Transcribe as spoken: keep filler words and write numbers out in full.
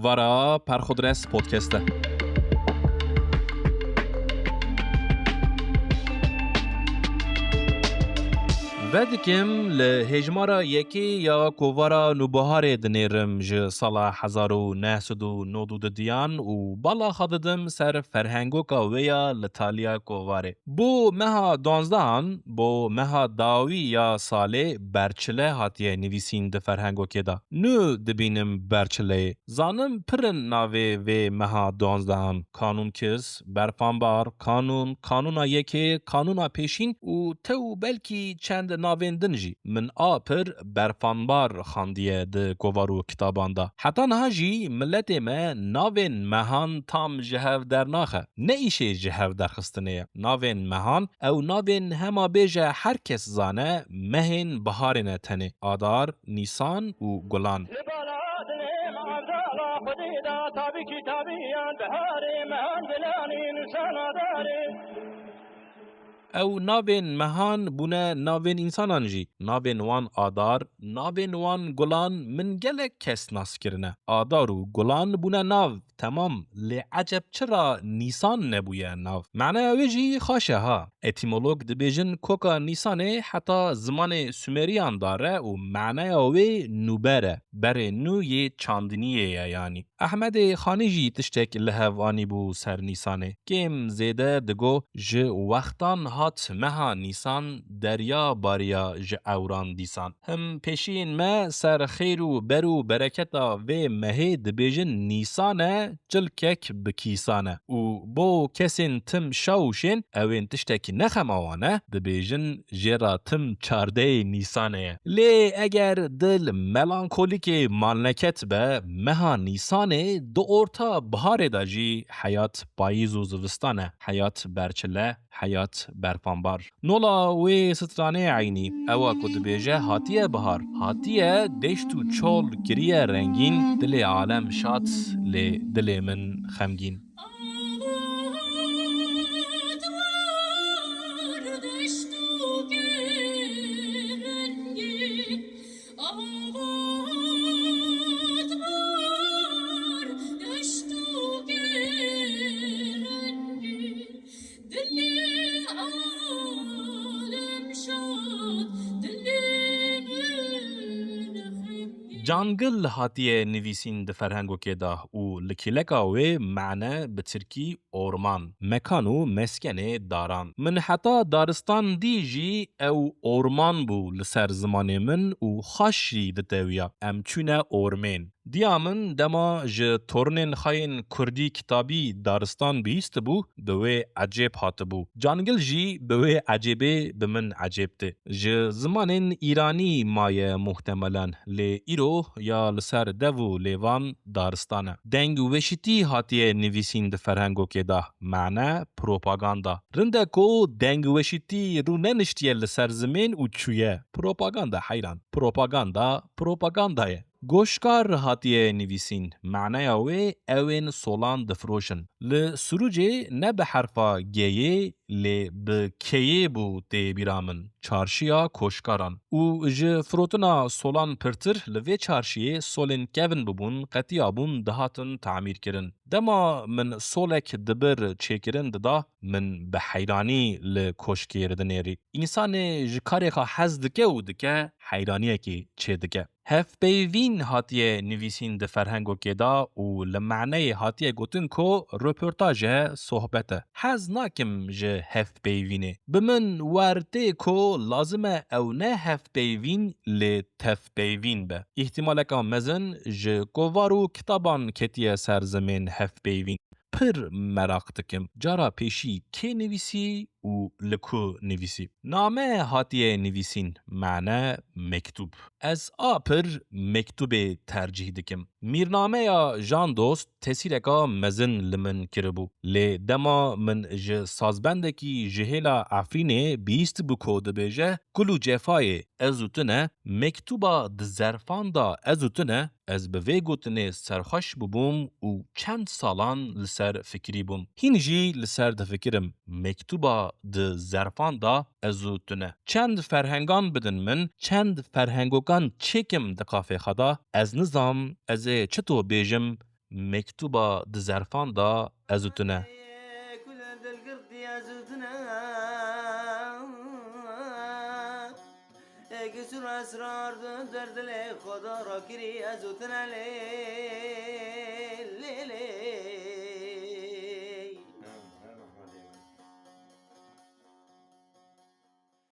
Vara Perxudres Podcast e. Vedikim li hêjmara yekê ya kovara Nûbiharê dinêrim ji sala hezar û neh sed û nod û du diyan û bala xwe didim ser ferhengoka wê ya li taliya kovarê. Bo meha duanzdehan, bo meha dawî ya salê berçile hatiye nivîsîn di ferhengokê de. Nû dibînim berçileyê. Zanim pir in navê vê meha duanzdehan. Kanûnkis, Berfanbar, Kanûn, Kanûna Yekê, Kanûna Pêşîn û tew belkî çend navên din jî. Min a pir Berfanbar xandiye di kovar û kitaban de. Heta niha jî miletê me navên mehan tam ji hev dernaxe. Ne îşê ji hev derxistinê ye. Navên mehan, ew navên hema bêje her kes zane, mehên biharê ne tenê. Adar, Nîsan û Gulan. Li bala dilê me Evdala Xwedê da tabî kî tabîyan biharê mehan dilanî nûsana darê. Ew navên mehan bûne navên însanan jî. Navên wan Adar, navên wan Gulan min gelek kes nas kirine. Adar û Gulan bûne nav, temam. Lê eceb çira Nîsan nebûye nav? Manaya wê jî xaş e ha. Etîmolog dibêjin koka Nîsanê heta zimanê Sumeriyan dare û manaya wê nûber e. Berê nû yê çandiniyê ye yanî. Ehmedê Xanî jî tiştek li hev anîbû ser Nîsanê. Kêm zêde digo, ji wextan hat meha Nîsan derya bariya ji ewran dîsan. Him pêşiyên me ser xêr û ber û bereketa vê mehê dibêjin Nîsan e, çilkek bi kîsan e. Û bo kesên tim şa û şên, ewên tiştek nexema wan e, dibêjin jê re tim çardeyê Nîsanê ye. Lê eger dil melankolîkê malneket be, meha Nîsanê di orta biharê de jî heyat payîz û zivistan e, heyat berçile, heyat berfanbar. Nola wê stranê eynî, ew a ku dibêje, hatiye bihar, hatiye deşt û çol kiriye rengîn, dilê alem şad, lê dilê min xemgîn. Dilê alem şad, dilê min xemgîn. Cangil hatiye nivîsîn di ferhengokê de û li kêleka wê mane bi tirkî orman, mekan û meskenê daran. Min heta daristan dî jî ew orman bû li ser zimanê min û xaş jî ditewiya. Em çûne ormên. Diya min dema ji tornên xwe yên kurdî kitabî daristan bihîstibû, bi wê ecêb hatibû. Cangil jî bi wê ecêbê bi min ecêb tê. Ji zimanên îranî maye muhtemelen, lê îro ya li ser dev û lêvan daristan e. Deng weşitî hatiye nivîsîn di ferhengokê de, mane propaganda. Rindeko deng weşitî rû neniştiye li ser zimên û çûye. Propaganda heyran. Propaganda, propaganda ye. Goşkar hatiye nivîsîn. Maneya wê ewên solan difiroşin. Li Sirûcê ne bi herfa G yê lê bi K yê bû tê bîra min. Çarşiya koşkaran. Û ji firotina solan pirtir li vê çarşiyê solên kevin bibûn, qetiyabûn dihatin tamîr kirin. Dema min solek di bir çêkirin dida, min bi heyranî li koşkê re dinêrî. Însanê ji karê xwe hez dike û dike heyraniyekê çêdike. Hevpeyvîn hatiye nivîsîn di ferhengokê de û li maneyê hatiye gotin ku roportaj e, sohbet e. Hez nakim ji hevpeyvînê. Bi min wer tê ku lazim e ew ne hevpeyvîn lê tevpeyvîn be. Îhtimaleka mezin ji kovar û kitaban ketiye ser zimên hevpeyvîn. Pir meraq dikim. Cara pêşî kê nivîsî û li ku nivîsî? Name hatiye nivîsîn, mane mektûb. Ez a pir mektûbê tercîh dikim. Mîrnameya Jan Dost tesîreka mezin li min kiribû. Lê dema min ji sazbendekî ji hêla Efrînê bihîstibû ku dibêje, Gul û cefayê ez û tu ne, mektûba di zerfan de ez û tu ne, ez bi vê gotinê serxweş bûbûm û çend salan li ser fikirî bûm. Hîn jî li ser difikirim, mektûba di zerfan de ez û tu ne. Çend ferhengan bidin min, çend ferhengokan çêkim di qafê xwe de, ez nizam ez ê çito bêjim, Mektuba di zerfan da ez û tune.